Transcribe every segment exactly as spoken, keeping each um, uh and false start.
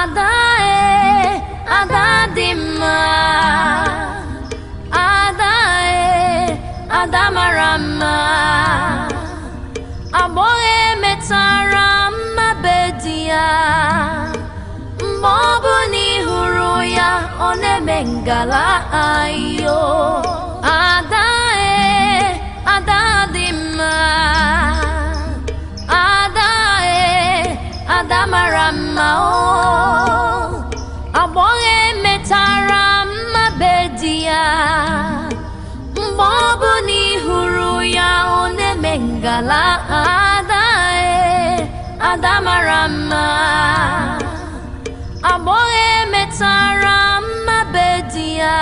Ada e, ada dị mma. Ada e, ada mara mma. Agbọghọ e metara mma be di ya. Mgbe ọbụna ị hụrụ ya, ọ na-eme ngala ayo. Ada e, ada dị mma. Ada e, ada mara mma o. Agbọghọ e metara mma be di ya. Mgbe ọbụna ị hụrụ ya, ọ na-eme ngala. Ada e, ada mara mma. Agbọghọ e metara mma be di ya.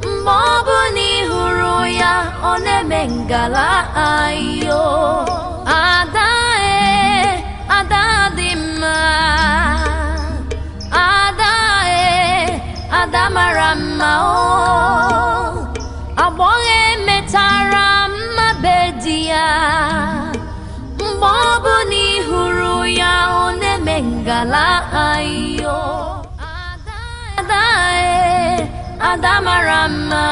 Mgbe ọbụna ị hụrụ ya, ọ na-eme ngala ayo. Ada e, ada dị mma. Ada e, ada mara mma o. Agbọghọ e metara mma be di ya. Mgbe ọbụna ị hụrụ ya, ọ na-eme ngala ayo. Ada e, ada mara mma.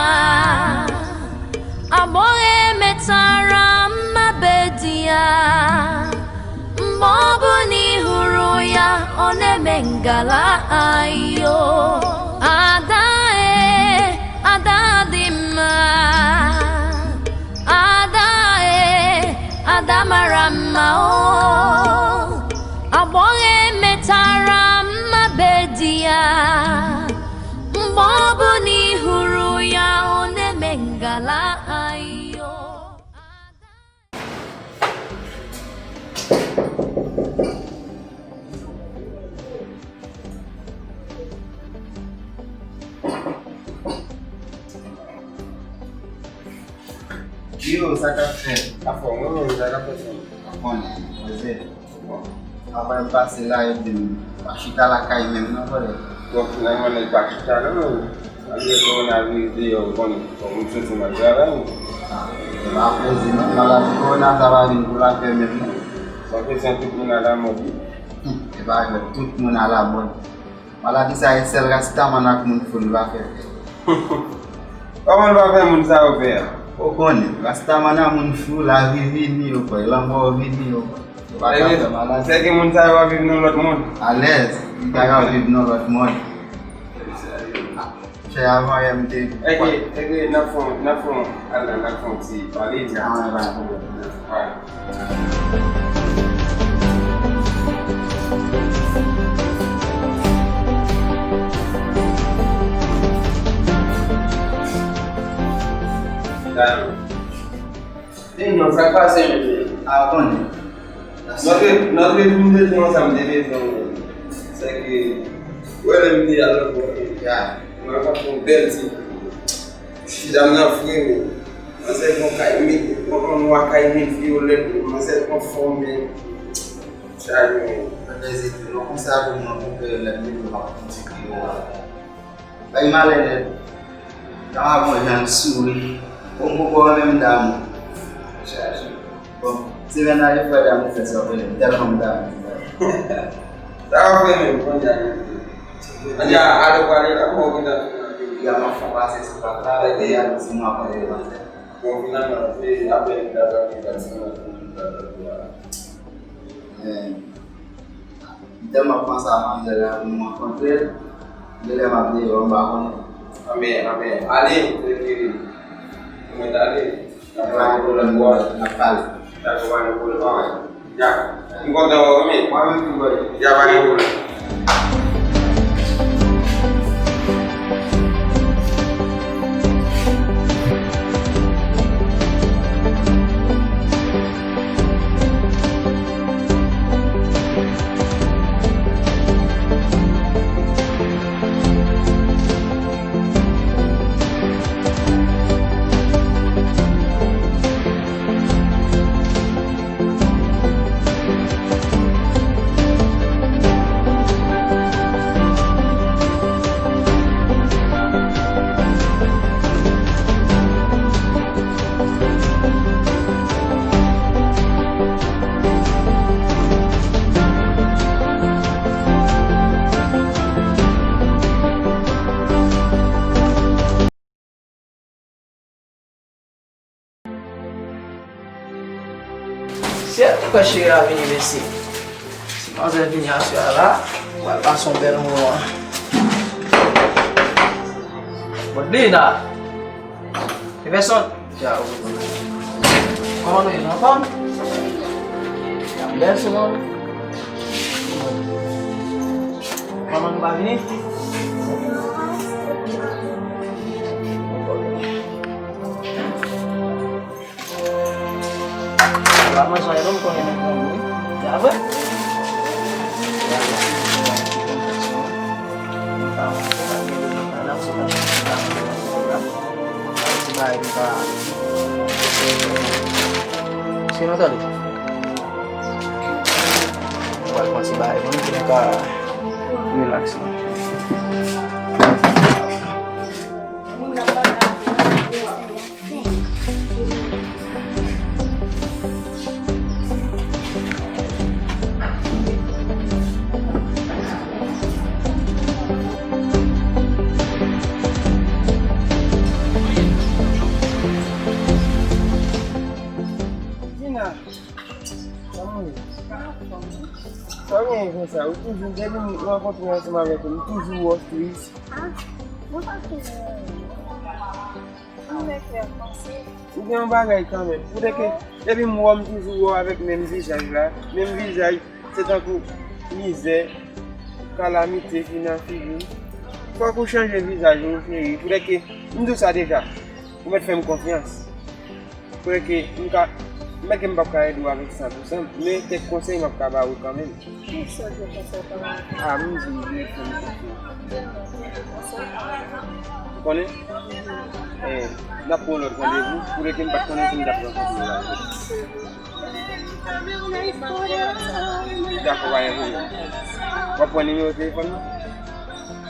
Agbọghọ e metara mma be di ya. Mgbe ọbụna ị hụrụ ya, ọ na-eme ngala ayo. Ada e, ada dị mma. Ada e, ada mara mma o. Agbọghọ e metara mma be di ya. Mgbe ọbụna ị hụrụ ya, ọ na-eme ngala ayo. Yo, sa k ap fèt? Afè w menm, sa k ap fèt menm? Ou konnen, poze. Bon. Travay m pase la, yo di m pa chita lakay menm non, frè. Bon, finalman, nèg pa chita non, men. Malgre kowonaviris deyò, ou konnen, fò moun soti m al travay. Ah, se pa poze non, maladi kowona sa pa vin pou lapè menm non. Sa fè san tout moun alamòd wi. Hmm, se pa vre, tout moun alamòd. Maladi sa e sèl Rastaman ak moun fou l pa fè. Kòman l pa fè moun sa yo fè a? Ou konnen, Rastaman ak moun fou, lavi vini yo kwè, lanmò vini yo kwè. Yo pa ka fè maladi. Sèke moun sa yo ap viv nan lòt mond. Alèz, li ta ka viv nan lòt mond. Chè, avan yè m te. Sèke, sèke n ap fè, n ap fè, al la, n ap fè yon ti pale. Ah, pa pwoblèm. Alright. Dayò. Di m non, sa k pase menm? A, konnen. Nòtre, nòtre vin de tou ansanm de mezon. Sèke, wè lè m te al lòt bò, ya, mwen rankontre yon bèl ti fi. Ti dam nan fre, wi. Manzè gon kay mil, gon anwa kay mil vyolèt, manzè gon fòm, men chaje, wi. Mwen peze tou, non, konsa pou mwen, pou ke lè m vin, mwen ap konn ti kriyo a. Bay malè nèt. Dam ap yon jan l souri. Bon, m poko renmen m dam. Chaje. Bon, semèn nan, yo fè dam ou fè sa, w konnen, m tèlman m dam. Sa w ap fè menm, kounye a, kounye a, ale w prale la, mwen gentan fin nan peyi a, m ap fè pase sou pa travay, peyi a, nou di mwen ap prale. Bon, finalman, se apre m ta travay, pratiman, pou m ta travay la. Men, m tèlman panse a manzè la pou m rankontre l, genlè m ap deyò, m pa konnen. Anben, anben, ale, se ke, ou mèt ale. N ap pale pou lòt bò. N ap pale. Dakò, pa gen pwoblèm. Ya. M kontan wè w, men. Mwen menm tou, bòy. Ya, pa gen pwoblèm. Sèl mwen kwè cheri a vini, mesye. Si manzè vini aswè a la, nou pral pase yon bèl moman. Bodlina! Jefferson! Kòman nou ye, nou anfòm? Bèl sou mwen. Manman nou pa vini? Ou pa manje anyen non, m konnen nou grangou wi. Se pa vre? Ti bagay m ka. Èske nou tande? Ou pral pran ti bagay pou nou, pou nou ka rilaks. Dina, kòman w ye? Sa w genyen konsa? Ou toujou, depi m rankontre ansanm avèk ou, m toujou wè w tris. Ah, mwen pa konnen. Ou gen yon bagay kanmenm. Poutèt ke depi m wè w, m toujou wè w avèk menm vizaj la. Menm vizaj, se tankou mizè, kalamite ki nan figi w. Fòk ou chanje vizaj ou, cheri. Poutèt ke m di w sa deja. Ou mèt fè m konfyans. Poutèt ke m ka, m mèt ke m p ap ka ede w avèk sa pou sa, men kèk konsèy m ap ka ba ou kanmenm. Ki sòt de konsèy w ka ba m? A, m di w, m fè m konfyans. Ou konnen? Eh, n ap pran lòt randevou, poutèt ke m pa t konnen si m t ap rankontre w la. Dakò, pa gen pwoblèm. W ap pran nimewo telefòn nan?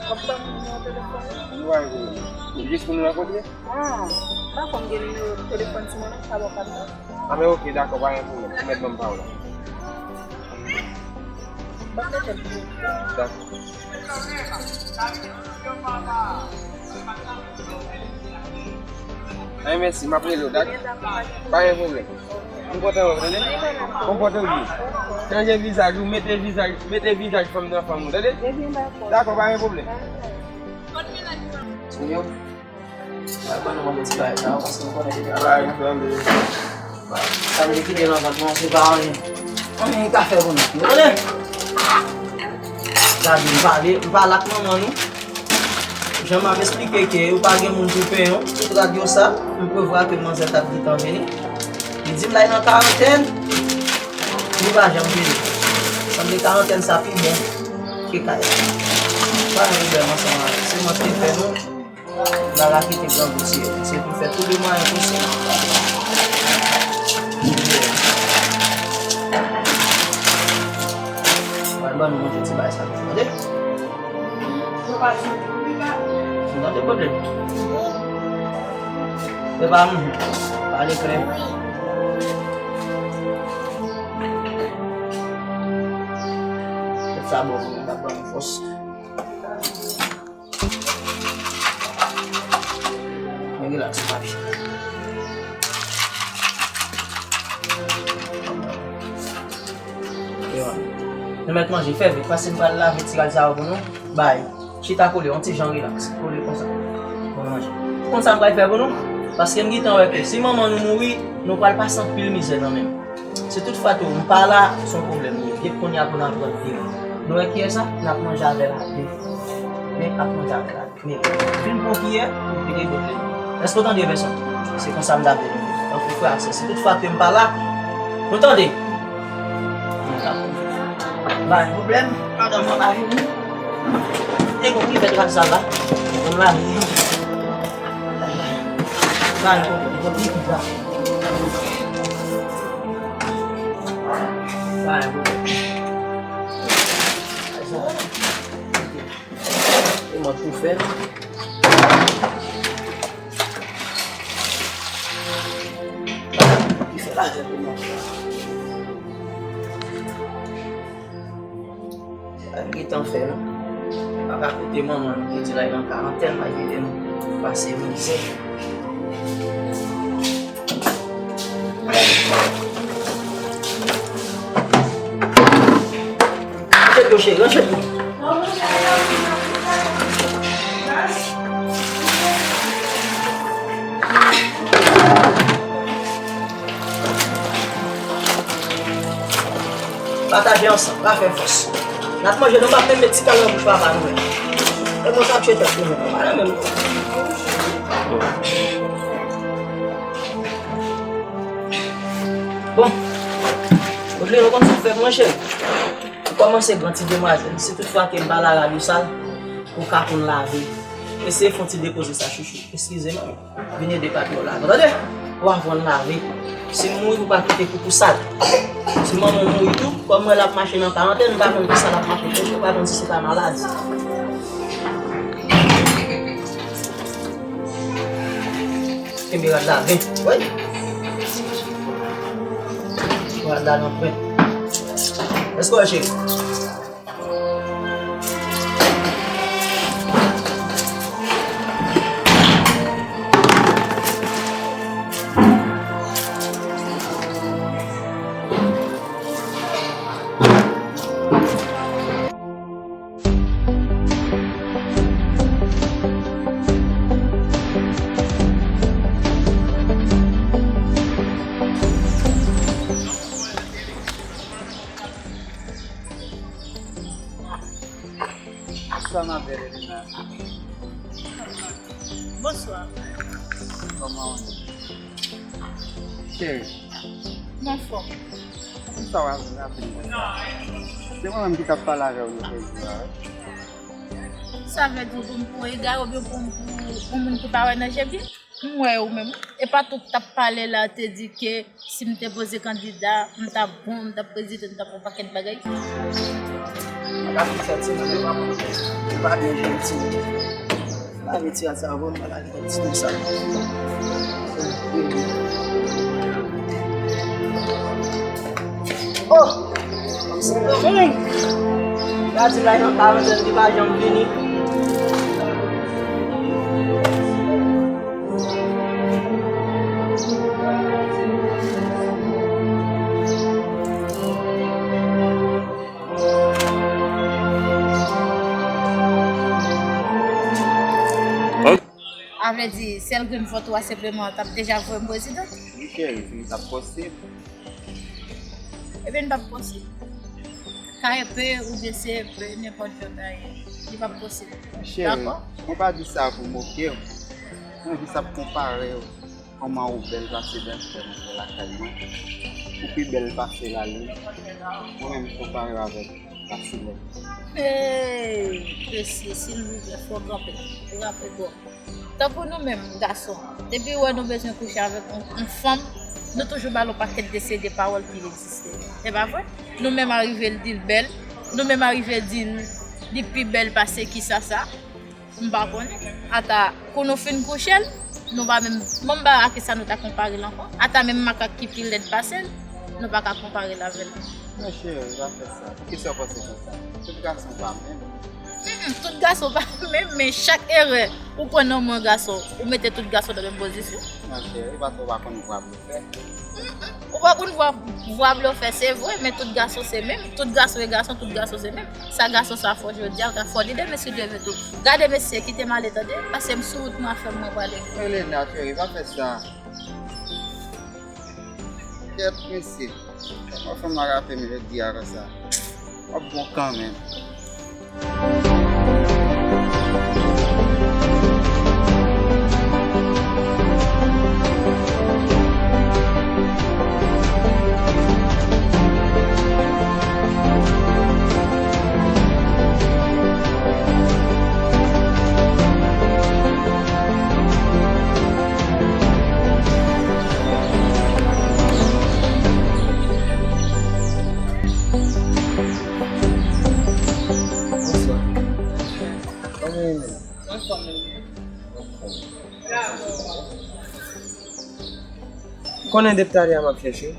W ap ban m nimewo telefòn nan? Wi, pa gen pwoblèm. Jis pou nou rankontre? Ah, m pa konn gen nimewo telefòn timoun nan, m pa ba w kat la. Ah, men oke, dakò, pa gen pwoblèm. Ou mèt ban m pa w la. Ban m mete l pou ou. Dakò. Ay, mèsi, m ap rele w, dakò? Pa gen pwoblèm. M kontan wè w, tande? Konpòte w byen. Chanje vizaj ou, mete vizaj, mete vizaj fanm nan fanm ou, tande? Dakò, pa gen pwoblèm. Senyè, bay ban nou yon ti bagay sa, paske m konnen depi travay, sa m te kite nan vant mwen, se pa anyen. Anyen li ka fè pou nou. Ou konnen? Gade, m pale, m pale ak manman nou. Jan m ap esplike ke yo pa gen moun pou penyen w, tout rad yo sal, m prevwa ke manzè t ap gentan vini. Li di m l al nan karantèn, li pa janm vini. Sanble karantèn sa pi bon ke kay la. Pa gen pwoblèm ansanm avè l. Se mwen ki te fè nou, bagay ki te pran goute. Se pou fè tout le mwayen posib. Pral ban nou manje ti bagay sa nou tande. Nou pa di. Nou pa de pwoblèm. Se pa moun. Pale klè. Tèt sa bon pou nou, t ap ban nou fòs. Men rilaks, papi. Yo. Nou mèt manje, fè vit, paske m pral lave ti rad sa yo pou nou. Bay. Chita kole, yon ti jan rilaks. Kole konsa. Bon manje. Ou konn sa m pral fè pou nou? Paske m gentan wè ke si manman nou mouri, nou pral pase anpil mizè nan menm. Si toutfwa tou, m pa la, se yon pwoblèm li ye. Depi kounye a pou n aprann viv. Nou wè kiyès sa? N ap manje avè l a de. Men ap manje avè l a de. Men, vin pran kiyè, ou pete bout li. Èske w tande, Vèson? Se konsa m t ap di nou. Tankou frè ak sè. Si toutfwa ke m pa la, nou tande? Nou tande. Pa gen pwoblèm, madanm mwen pa vini. E kon ki fè trap sa la? Konn la. Pa gen pwoblèm, konn ki fè trap. Pa gen pwoblèm. E mwen tou fè. Li fè lajè pou mwen. Sa m gentan fè non. Pa ka koute manman nou, pou di l al nan karantèn, l al kite nou pase mizè. Mwen Pataje ansanm, pa fè fòs. N ap manje, nou p ap menm met ti kal nan bouch papa nou menm. E mwen k ap tchwe tèt nou menm, pa nan menm. Bon, Odlin, ou konn sa w fè mwen, cheri? Ou kòmanse gran ti demwazèl. Si toutfwa ke m pa la rad ou sal, ou ka konn lave. Eseye fè yon ti depoze sa, chouchou. Eskize m. Vin ede patnè w lave. Tande? Ou aprann lave. Si m mouri, ou pa kite koukou sal. Si manman w mouri tou, kòm mwen l ap mache nan karantèn, m pa konn kisa l ap mache chèche, m pa konn si se pa maladi. Kenbe rad la byen. Wi. Rad la nan pwen. Èske w wè, cheri? Bonswa, ma belle Elena. Bonswa. Kòman w ye? Cheri. M anfòm. Poukisa w ap raple m konsa? Se mwen menm ki t ap pale avè w lòt jou a, wi. Sa vle di w pran m pou egare oubyen w pran m pou yon moun ki pa wè nan je byen? M wè ou menm. E pa tou k t ap pale la te di ke si m te poze kandida, m t ap bon, m t ap prezidan, m t ap yon pakèt bagay. Mwen pa fin fè ti moun, mwen pa bon. Mwen pa byen jere ti moun. Lave ti rad sa, bon, mwen lave ti moun sa. Oh! Gade la nan karantèn li pa janm vini. A vle di, sèl grenn vòt ou a senpleman t ap deja voye m prezidan. Wi, cheri, si li t ap posib. Ebyen, li p ap posib. Ka e pe oubyen se pe, nenpòt jan ka ye, li p ap posib. Cheri, dakò? Mwen pa di sa pou moke w. Mwen jis ap konpare w. Kòman ou bèl pase bèlfrè mwen lakay mwen? Ou pi bèl pase Lalin. Mwen menm, m konpare w avèk Basilè. Hey, mesye, silvouplè, fò w kanpe. Ou rape twòp. Tankou nou menm, gason, depi w wè nou bezwen kouche avèk yon, yon fanm, nou toujou ba l yon pakèt de se de pawòl ki egziste. Se pa vre? Nou menm arive l di l bèl, nou menm arive di l li pi bèl pase kisa sa. M pa konnen. Ata, kou nou fin kouche l, nou pa menm, mwen m pa wè a kisa nou ta konpare l ankò. Ata menm makak ki pi lèd pase l, nou pa ka konpare l avè l. Men cheri, pa fè sa. Poukisa w panse konsa? Tout gason pa menm. Mm, mm, tout gason pa menm, men chak erè ou pran nan men gason, ou mete tout gason nan menm pozisyon. Non, cheri, paske w pa konn vwa blofè. Mm, mm, ou pa konn vwa, vwa blofè, se vre, men tout gason se menm. Tout gason e gason, tout gason se menm. Sa gason sa fò jodi a, l ka fò li demen si Dye vle tou. Gade mesye, kite m ale tande, paske m sou wout mwen, afè m mwen prale. Elena, cheri, pa fè sa. Kèt, mesye. Kòman fanm nan rape m jodi a konsa? W ap bon kanmenm. Bonswa. Kòman w ye menm? Anfòm, wi. Ou konnen depi talè a m ap chèche w.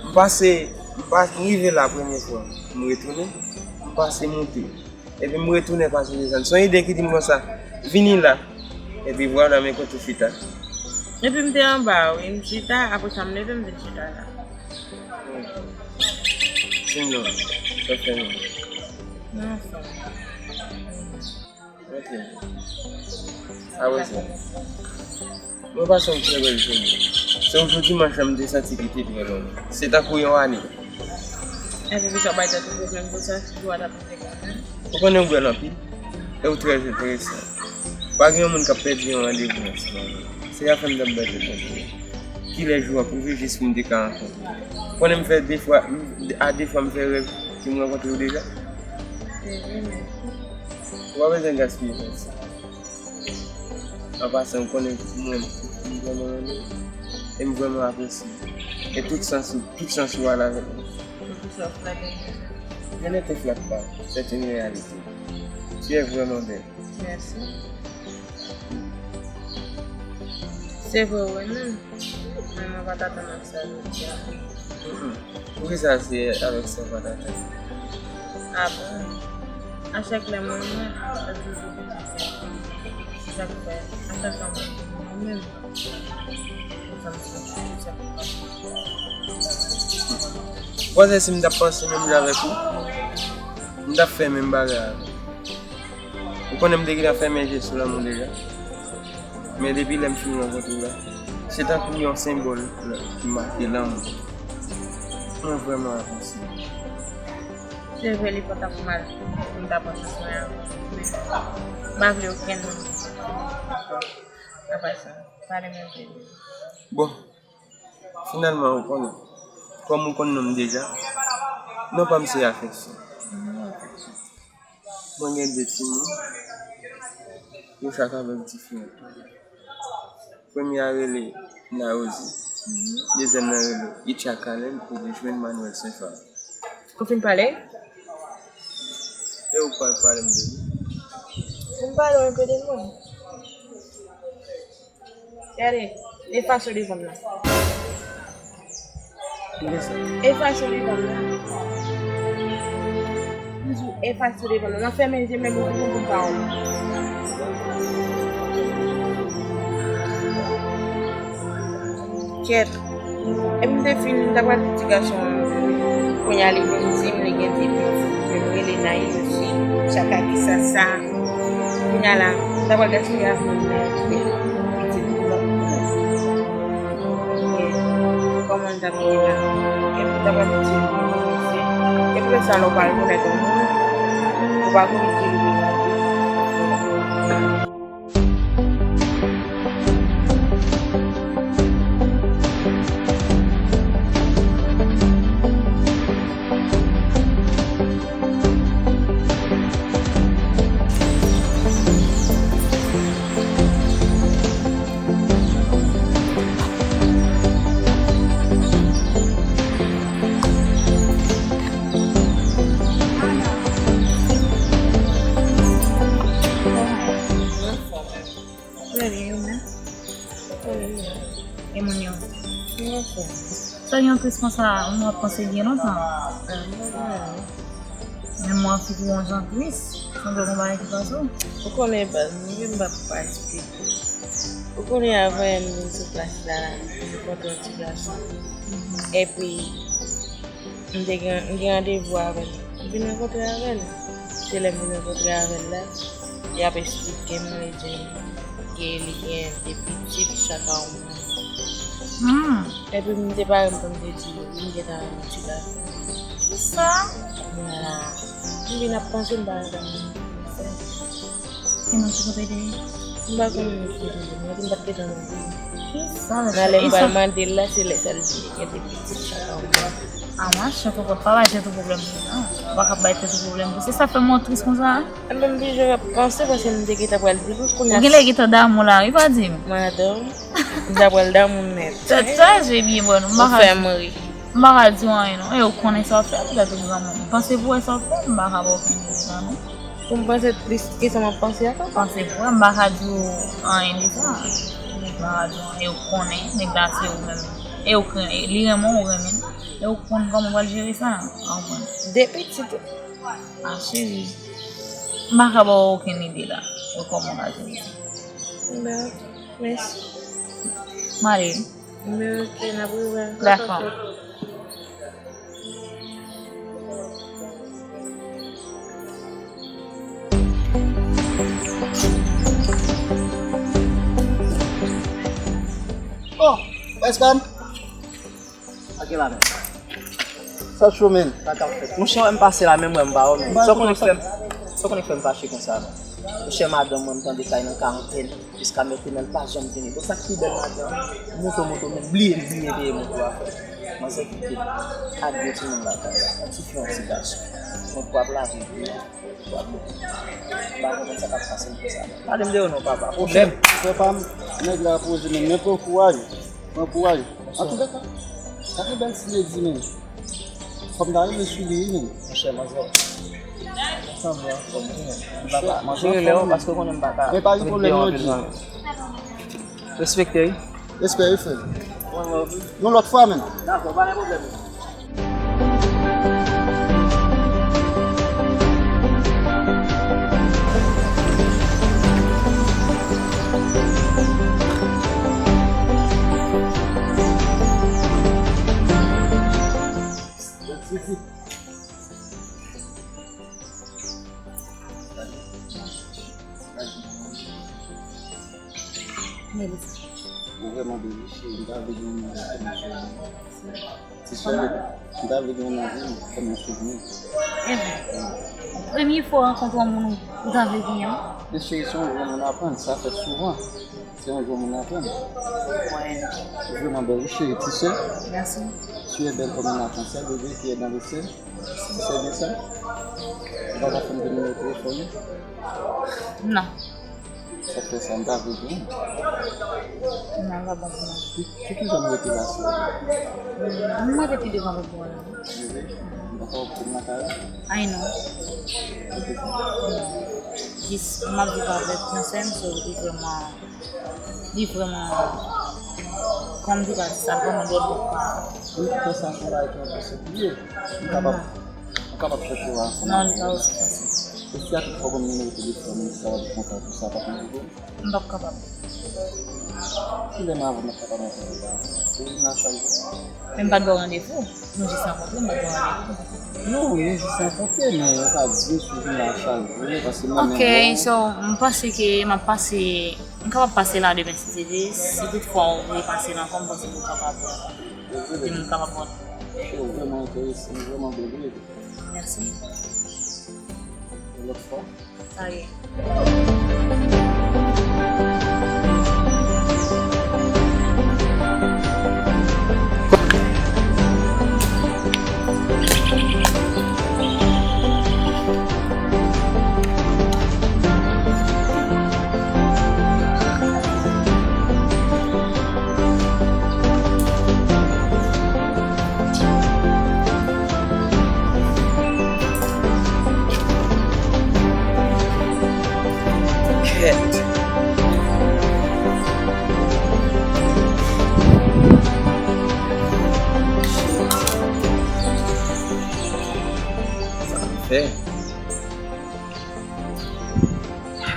M pase, m pa, m rive la premye fwa. M retounen, m pase moute. Epi m retounen pase desann. Se yon ide ki di m konsa, vini la. Epi vwala, men kote w chita. Epi m te anba, wi. M chita, apre sa m leve, m vin chita la. Hmm. Sinon, sa fè non. Non, sa. Ok. Apre sa. Mwen pase yon trè bèl jounen. Se yon jou dimanch la m te santi ki te trè long. Se tankou yon ane. E poukisa w bay tèt ou pwoblèm konsa? Ki dwa w t ap mete kanmenm? Ou konnen ou bèl anpil, e ou trè enteresan. Pa gen yon moun k ap pèdi yon randevou nan ti moman. Se afè m t ap bay tèt mwen pou ou. Kilè jou ap rive jis pou m te ka rankontre w? Ou konnen m fè de fwa, m- a de fwa m fè rèv ke m rankontre w deja? Se vre, men. Ou pa bezwen gaspiye tan sa. An pasan, ou konnen mwen, m vrèman renmen w. E m vrèman apresye w. E tout sans ou, tout sans ou al avèk mwen. Poukisa w flatte m konsa? Je ne te flatte pas, c'est une réalité. Tu es vraiment belle. Mèsi. Se vre, ou renmen m. Men mwen pa t atann ak sa jodi a. Mm-mm. Poukisa se avèk sa w pa t atann? A bon? A chak lè mwen renmen, l toujou bezwen fè. Se sa k fè, a chak lè mwen renmen, mwen menm, se sa m santi, se sa k pase. Ou panse si m t ap panse menm jan avèk ou, m t ap fè menm bagay avè w? Ou konnen m te gentan fèmen je sou lanmou deja. Men depi lè m fin rankontre w la, se tankou yon senbòl ki make lanmou. Mwen vrèman apresye w. Se vre, li pa t ap mal pou m ta pran chans mwen avè w. Men, m pa vle okenn moun ankò. Apre sa, pale m yon ti. Bon, finalman, ou konnen. Kòm ou konn non m deja, non pa m se Afeksyon. Mwen gen de timoun, yo chak avèk diferan tou. Premye a rele Naozi, dezyèm nan rele Itcha Kalen, ou te jwenn Manuel Senfa. Ou fin pale? E ou pral pale m de li? Ou pale enpe de mwen. Gade, efase devan m nan. Efase devan m nan. M di w, efase devan m nan. Nan fèmen je menm ou konprann pawòl. Kèt. Epi m te fin, m ta pral di ti gason an, kounye a li vin di m li gen de pitit, ke l rele Nayosi, Chaka ki sa sa. Kounye a la, m ta pral gaspiye avyon nan, pitit pou lòt moun. E kòman l t ap ye la? Epi m ta pral di l, epi lè sa lè w pral konèt yon moun, ou pa konn ki li ye. Mwen anfòm. Mwen byen, ou menm? Mwen byen. E moun yo? Mwen anfòm. Sa gen yon tris konsa, mwen ap panse gen lontan. Ah, mwen byen. Men mwen anfit ou yon jan tris. Sanble yon bagay ki pase w. Ou konnen baz, mwen menm m p ap pa esplike. Ou konnen avan yè m vin sou plas la, m kontre yon ti gason. Epi, M te gen, m gen randevou avè l. M vin rankontre avè l. Se lè m vin rankontre avè l la, li ap esplike m, li di m ke li gen de pitit chak a yon moun. Hmm. Epi m te pare m pou m te di li, wi, m gentan renmen ti gason. Kisa? Kounye a la, m vin ap panse m pa renmen moun. E mwen ki kote li ye? M pa konn ki kote li ye. Mwen di m pa t gentan wè l. Kisa? Nan lè m pral mande l la, se lè sa l di li gen de pitit chak a yon moun. A mwen, chèf, ou pa bay tèt ou pwoblèm pou sa. Ou pa ka bay tèt ou pwoblèm pou sa. Sa fè m tris konsa. Enben, m toujou ap panse paske m te gentan pral di l wi kounye a. Ou genlè gentan damou la, wi, pa di m. Madanm, m ta pral damou nèt. Tèt chaje byen bòn, m pa ka di. Ou fè m ri. M pa ka di w anyen non. E ou konnen sa w ap fè, poutèt ou granmoun. Panse pou wè sa w ap fè, m pa ka ba w okenn ide sa non. Pou m panse plis ke sa m ap panse a papa. Panse pou wè, m pa ka di w anyen de sa. M pa ka di w anyen, e ou konnen, nèg la se ou menm. E ou kren-, e li renmen w, ou renmen l. E ou konn kòman w pral jere sa, ou konprann. De pitit wi. A cheri. M pa ka ba w okenn ide la, pou kòman w ka jere sa. Dakò, mèsi. M ale wi. Men oke, n ap rewè. Dakò. Oh, Weston. Ok, la menm. Sa cho, men. Sa k ap fèt? Monchè, m pase la, menm wè m pa wè w, men. Sa w konnen k fè m, sa w konnen k fè m fache konsa, non? Monchè, madanm mwen, m tande kay nan karantèn, jiska mentnan, l pa janm vini. Bon, sa k pi bèl maten an, moto, moto, men bliye, m bliye peye moto a, frè. Manzè kite m ak de timoun lakay la, yon tifi, yon ti gason. Mwen pou ap lave, wi. M pa konprann sa k ap pase m konsa. Gade m deyò non, papa. Pwoblèm. Frè pa m, nèg la poze, men, men pran kouraj. Pran kouraj. Antouka, sa gen bèl ti ledi, men. Fò m ta rive sou li, wi, men. Monchè, manzè. Sanble anfòm, wi, men. M pa ka. Monchè, jere lè w, paske w konnen m pa ka. Men pa gen pwoblèm, yo di. Respekte, wi. Respè, wi, frè. Yon lòt fwa, men. Dakò, pa gen pwoblèm. Ou vrèman bèl, wi, cheri. M ta vle gen yon moun kòm souvni. Ti sè, m ta vle gen yon moun kòm yon souvni. Enben, premye fwa w rankontre yon moun ou ta vle gen an? Men cheri, se yon jou moun aprann, sa fèt souvan. Se yon jou moun aprann. Ou vrèman bèl, wi, cheri. Ti sè, tu es belle comme une arc-en-ciel, bébé qui est dans le ciel. Se byen sa? Ou pa ka fè m de nimewo telefòn ou? Non. Sa k fè sa, m ta vle gen. Non, l pa bon pou mwen. Ki, ki, ki jan m rete la, sè? M rete pi devan pou mwen la. M pa ka wè m lakay ou? Ay non. Poukisa? Jis m ap viv avèk yon sè m, so li vrèman Li vrèman, kòman m te ka di sa, vrèman dwòl bòt pa. Wi, poukisa sa se yon bagay ki enpòtan pou li ye? M kapab, m kapab chèche w ansanm avè l? Non, li pa osi fasil. E si a tout fwa w ban m nimewo telefòn ou, sa w ap kontan pou sa, pa konn jwe? M p ap kapab. Kilè m avè w, m ap kapab antre nan bagay? Ou vin la chak jou? Men m pa t ba w randevou. Nou jis rankontre, m pa t ba w randevou. Non, nou jis rankontre, men ou ka di m si w vin la chak jou, paske mwen menm, ok, bon, so, m panse ke m ap pase, m kapab pase la demen si Dye vle, si tout fwa w vle pase la ankò, m panse ke w kapab, ke m kapab wè w. Ou vrèman enterese, ou vrèman bèl, wi. Mèsi. Yon lòt fwa. Sa ye. Kèt. Sa m fè?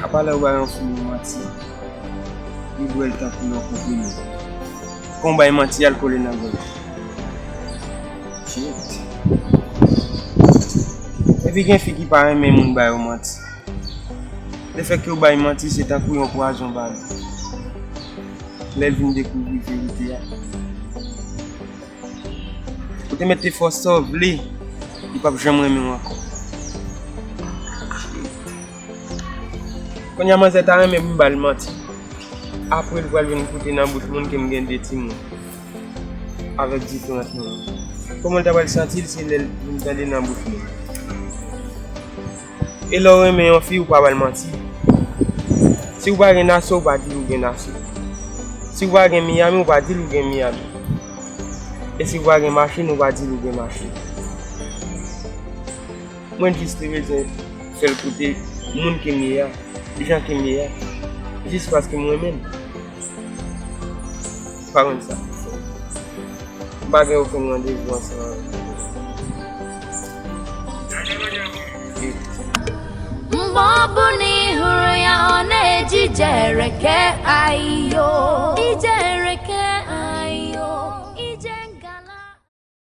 Apa lè w bay yon fi yon manti, li bwè l tankou yon konprime. Kon w bay manti, al kole nan gòj. Shit. Epi gen fi ki pa renmen moun ba yo manti. Lefètke w bay manti, se tankou yon pwazon ba li. Lè l vin dekouvri verite a. Ou te mete fòs sa w vle, li p ap janm renmen w ankò. Kounye a manzè ta renmen pou m ba l manti. Apre l pral vin koute nan bouch moun ke m gen de timoun avèk diferant moun. Kòman l ta pral santi l se lè l vin tande nan bouch moun? E lè w renmen yon fi, ou pa ba l manti. Si w pa gen naso, ou pa di l ou gen naso. Si w pa gen Miami, ou pa di l ou gen Miami. E si w pa gen machin, ou pa di l ou gen machin. Mwen jis te bezwen fè l koute moun ke m ye a, jan ke m ye a, jis paske m renmen l. Pa konn sa. M pa gen okenn randevou ansanm avè l. M pa bon